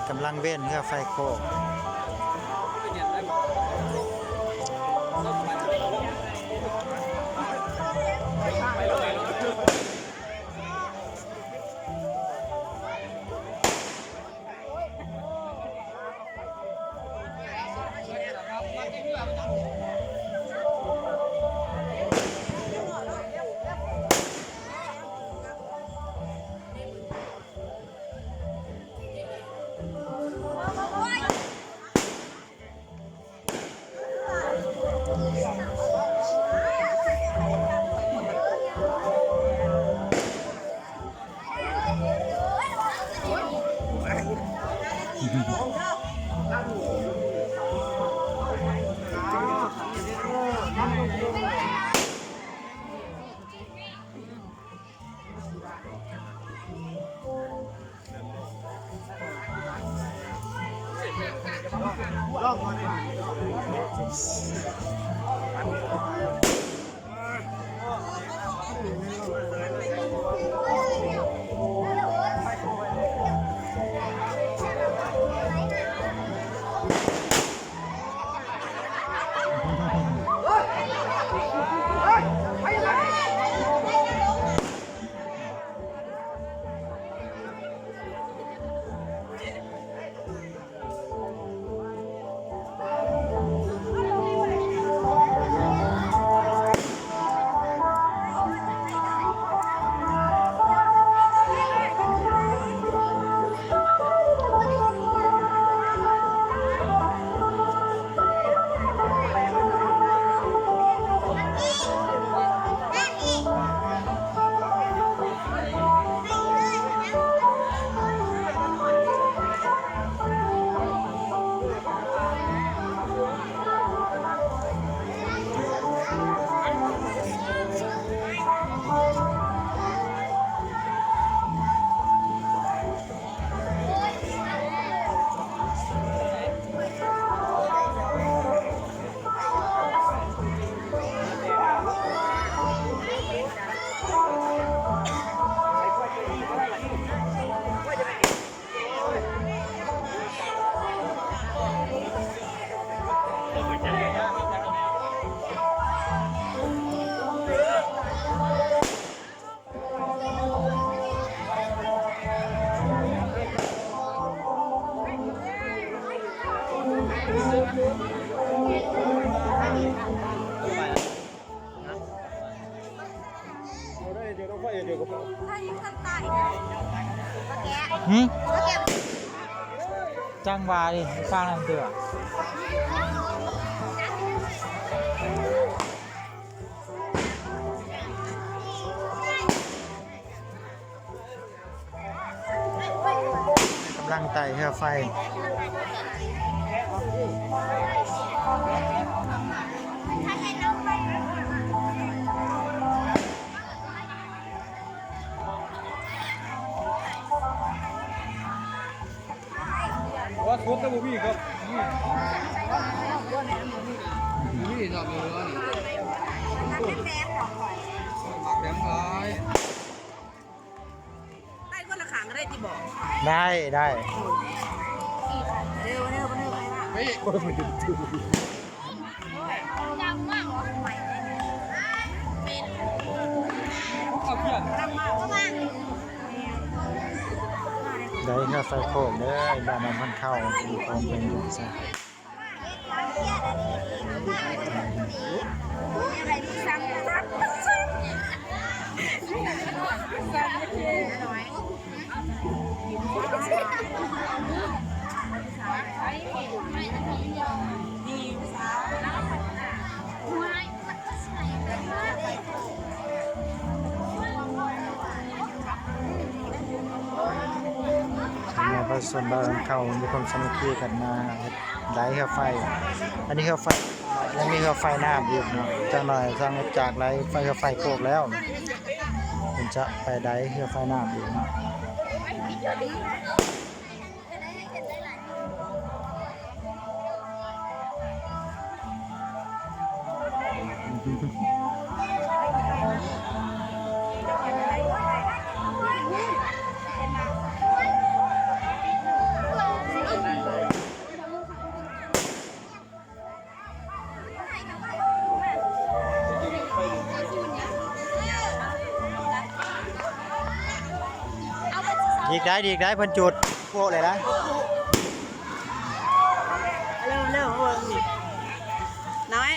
ກຳລັງເວນເຮືອໄຟໂຄກ. ຫຶ? ຈັ່ງຫວານີ້ ຟັງນຳເທື່ອ. ກຳລັງໄຕ່ເຮືອໄຟ. ວ່າສົດແຕ່ບໍ່ມີຄັບ ນີ້ ນີ້ດອກນີ້ ໝາກແດງຫຼາຍ. ໄປຄົນລະຂ້າງກໍໄດ້ຕິບໍ? ໄດ້ ໄດ້. ເອີ ເອີ ເອີ ໄປລະ. ໄດ້ເຮືອໄຟໂຄກເດີ ບ້ານນຳພັນເຂົ້າ ທີ່ຂອງເພິ່ນຢູ່ຊະ. ແມ່ນ ປະຊາຊົນບ້ານເຂົາມີຄວາມສາມັກຄີກັນມາເຮັດໄດເຮືອໄຟ. ອັນນີ້ເຮືອໄຟ ຍັງມີເຮືອໄຟນ້ຳອີກເນາະ. ຈັກໜ້ອຍຫຼັງຈາກໄດໄຟ ເຮືອໄຟໂຄກແລ້ວ ເພິ່ນຈະໄປໄດເຮືອໄຟນ້ຳອີກເນາະ. ສ ດີກໄດ້ ດີກໄດ້ ເພິ່ນຈູດໂປະເລີຍນະ. ເລັວໆ ເບິ່ງນີ້ ນ້ອຍ